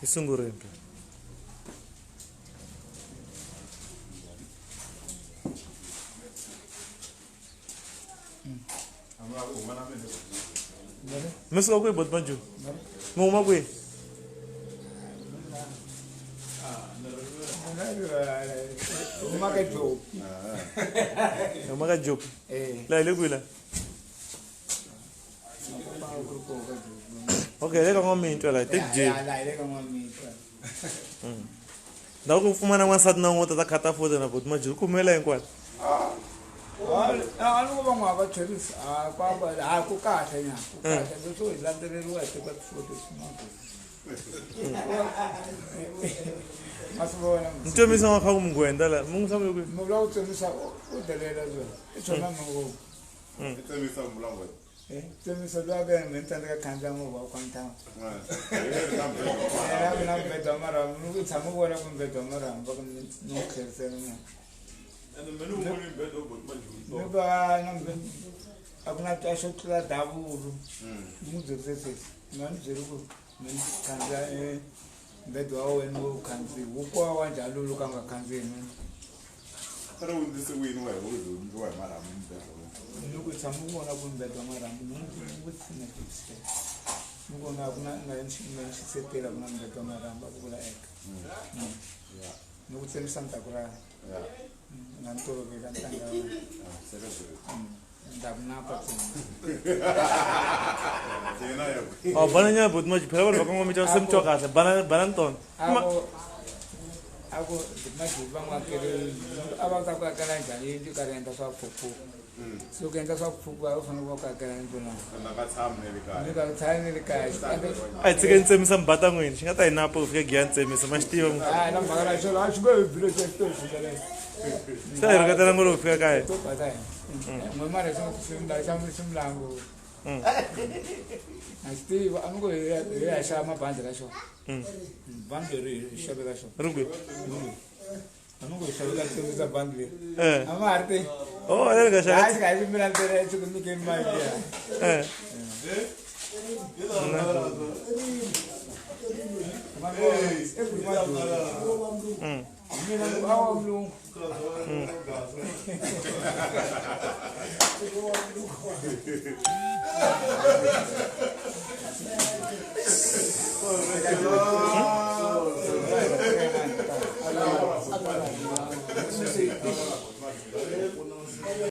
Yi sungurile. Mi suka kwihi boti Majoni? Mi huma kwihi? Huma ka Jopi. Huma ka Jopi. La hi le kwihi la? Okay, le ka n'wamitwa la take J. Ndhawu ku pfumala n'wansati na un'we u ta ta khata foto na boti Majoni ku humelela hinkwaswo. A ni ko va n'wa va tlherisa a pa pa ha ku kahle nyana ku kahle leswo hi landzeleriwa hi teka tifoto swin'wana ma swi vona. Ni tsemisa n'wa kha ku mungwenda la mi n'wi hlamule kwihi? Mi vula ku tsemisa u delela byona i swona mi ngo I tsemisa mi vula ngwenya. Tsemisa luya ka mi tsandzeka khandziya movha wa Quantum. Yena a ku na mubedo wa marhambu ni ku tshama u vona ku mubedo wa marhambu va ku ni n'wi tlherisela na. Ni ku a na a ku na xo tlula davulu ni n'wi byerise sesi ni nga ni byeli ku mi ni khandziya mubedo wa wena wo khandziyi wu kowa wa njhani lowu ka nga khandziyi mina. Ri hundzise ku yini wehe u hundziwa hi marhambu mubedo wa wena? Ni ku tshama u vona ku mubedo wa marhambu ni n'wi vutisile ni ku nga ku na nga ni nga ni xisetela ku na mubedo wa marhambu a ku vula eka ni ku tsemisa ni ta ku ra nga ni tolovela ntanga ni ta ku napa Oh, bana nyana boti maji phela vanhu va kongomisa se mi twa kahle bana bana ni tona a ku maji va n'wi akele a va ta ku akela njhani yindlu yi karhi endla swa phuphu se ku endla swa phuphu a va fanele va ku akela yindlu na nga tshami ne le kaya ni nga tshami ne le kaya a hi tshike ntsemisa mubata n'wini xi nga ta hi napa ku fika giya ntsemisa ma xi tiva a na mhaka na xona a xi nge hi bile xi to xi se hi rhuketela ngolo ku fika kaya to bata hina n'we mara xi xi xa milangu na xi tiva a mi ku hi ya xava mabandi ka xona bandi leri hi xave ka xona ri kwihi a mi ku hi xave ka tsundzuxa bandi leri Eh. a ma ha ri te Oh, leri nga xava hayi xi nga hi mina ntsena xi ku nyikeni mali liya Eh. Mina awa mlungu.